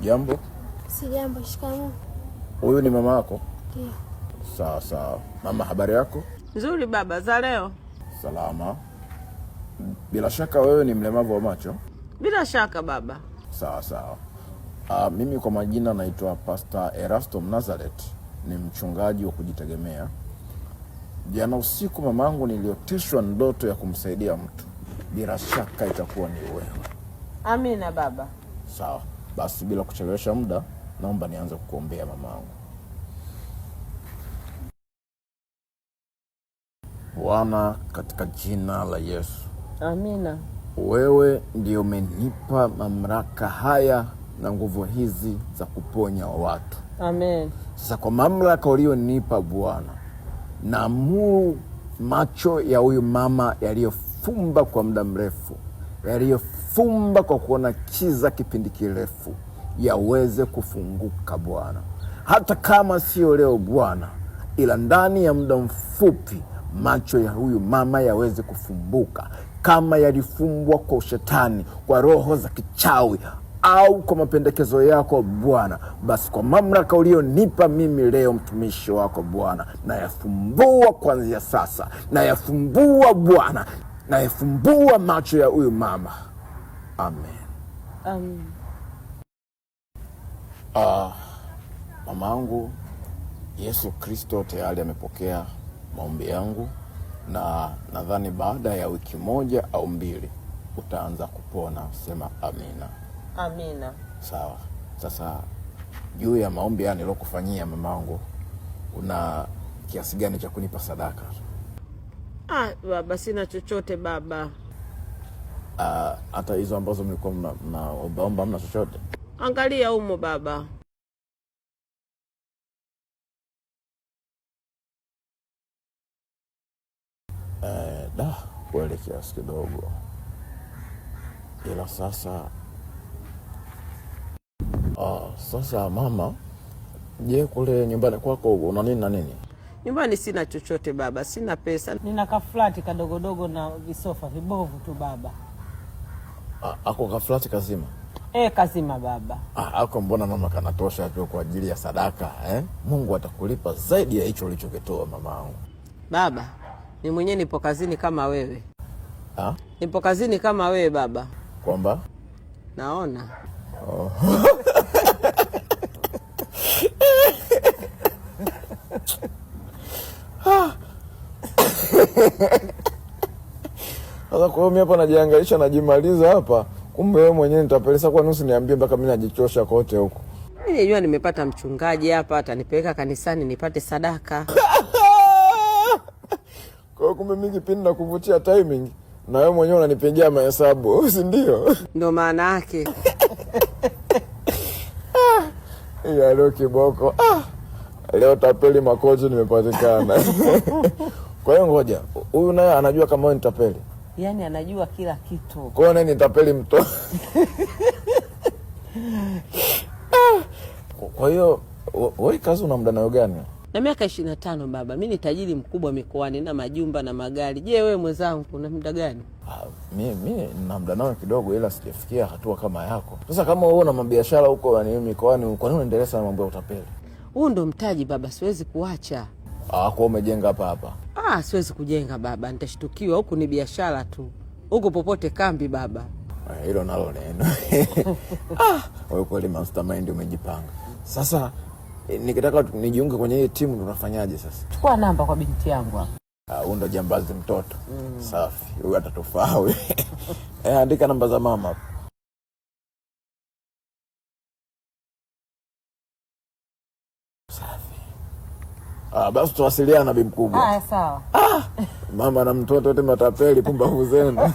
Jambo. Si jambo. Shikamoo. Huyu ni mama yako? Ndio. Sawa sawa. Mama, habari yako? Nzuri baba, za leo? Salama. Bila shaka wewe ni mlemavu wa macho? Bila shaka baba. Sawa sawa. Mimi kwa majina naitwa Pastor Erasto Mnazaret, ni mchungaji wa kujitegemea. Jana usiku mamangu nilioteshwa ndoto ya kumsaidia mtu. Bila shaka itakuwa ni wewe. Amina baba. Sawa. Basi bila kuchelewesha muda, naomba nianze kukuombea mamangu. Bwana, katika jina la Yesu. Amina. Wewe ndio umenipa mamlaka haya na nguvu hizi za kuponya watu. Amen. Sasa kwa mamlaka ulionipa Bwana, naamuru macho ya huyu mama yaliyofumba kwa muda mrefu, yaliyofumba kwa kuona kiza kipindi kirefu, yaweze kufunguka Bwana, hata kama sio leo Bwana, ila ndani ya muda mfupi macho ya huyu mama yaweze kufumbuka, kama yalifumbwa kwa ushetani, kwa roho za kichawi au kwa mapendekezo yako Bwana, basi kwa mamlaka ulionipa mimi leo mtumishi wako Bwana, nayafumbua kuanzia sasa, nayafumbua Bwana, nayafumbua macho ya huyu mama. Amen. Amen. Mamangu, Yesu Kristo tayari amepokea maombi yangu, na nadhani baada ya wiki moja au mbili utaanza kupona. Sema amina. Amina. Sawa. Sasa juu ya maombi haya nilokufanyia mamangu, una kiasi gani cha kunipa sadaka? Ah, baba sina chochote baba. Hata hizo ambazo mlikuwa mnaombaomba mna chochote? Angalia humo baba. Da, kweli kiasi kidogo, ila sasa sasa mama, je, kule nyumbani kwako una nini na nini? Nyumbani sina chochote baba, sina pesa. Nina kaflati kadogodogo na visofa vibovu tu baba. Ako kaflati kazima? Kazima baba. Ako mbona mama kanatosha tu kwa ajili ya sadaka eh? Mungu atakulipa zaidi ya hicho ulichokitoa mamangu. Baba, ni mwenyewe nipo kazini kama wewe. Ha? Nipo kazini kama wewe baba. Kwamba? Naona. Oh. Sasa kwa hiyo mimi hapa najihangaisha, najimaliza hapa, kumbe wewe mwenyewe nitapelesa kwa nusu niambie mpaka mimi najichosha kote huko. Mimi najua nimepata mchungaji hapa atanipeleka kanisani nipate sadaka. Kwa hiyo kumbe mimi kipindi na kuvutia timing na wewe mwenyewe unanipigia mahesabu, si ndio? Ndio maana yake. Ya leo kiboko. Leo tapeli makojo nimepatikana. Kwa hiyo ngoja, huyu naye anajua kama wewe ni tapeli. Yaani anajua kila kitu. Kwa hiyo naye ni tapeli mto. Kwa hiyo wewe kazi una muda nayo gani? Na miaka 25 baba, mimi ni tajiri mkubwa mikoani na majumba na magari. Je, wewe mwenzangu una muda gani? Mimi nina muda nao kidogo, ila sijafikia hatua kama yako. Sasa kama wewe una mabiashara huko yani mikoani, kwa nini unaendelea sana mambo ya utapeli? Huu ndo mtaji baba, siwezi kuacha. Kwa umejenga hapa hapa? Siwezi kujenga baba, nitashtukiwa. Huku ni biashara tu. Huku popote kambi baba. Hilo nalo neno. Wewe kweli mastermind umejipanga. Sasa nikitaka nijiunge kwenye hii timu tunafanyaje sasa? Chukua namba kwa binti yangu hapa. Huyu ndo jambazi mtoto. Safi, huyu atatufaa huyu. Andika namba za mama hapo. Safi. Basi tuwasiliana na bi mkubwa. Haya, sawa. Mama na mtoto wote matapeli, pumbavu zenu.